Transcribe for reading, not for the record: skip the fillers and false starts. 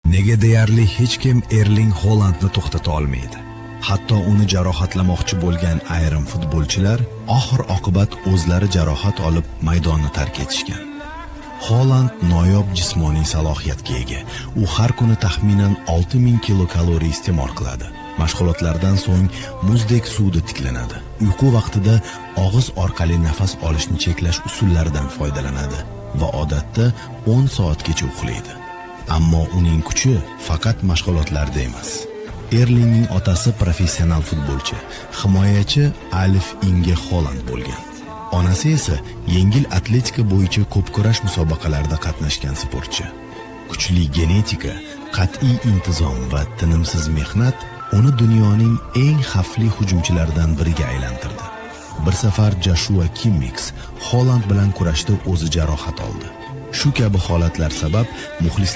Nega deyarli hech kim Erling Holandni to'xtata olmaydi? Hatto uni jarohatlamoqchi bo'lgan ayrim futbolchilar oxir-oqibat o'zlari jarohat olib, maydonni tark etishgan. Holand noyob jismoniy salohiyatga ega. U har kuni taxminan 6000 kilokaloriya iste'mol qiladi. Mashg'ulotlardan so'ng muzdek suvda tiklanadi. Uyqu vaqtida og'iz orqali nafas olishni cheklash usullaridan foydalanadi va odatda 10 soatgacha uxlaydi. Ammo uning kuchi faqat mashg'ulotlarda emas. Erlingning otasi professional futbolchi, himoyachi Alf Inge Holand bo'lgan. Onasi esa yengil atletika bo'yicha ko'pkurash musobaqalarida qatnashgan sportchi. Kuchli genetika, qat'iy intizom va tinimsiz mehnat uni dunyoning eng xavfli hujumchilaridan biriga aylantirdi. Bir safar Joshua Kimmix Holand bilan kurashda o'zi jarohat oldi. Shu kabi holatlar sabab muxlislar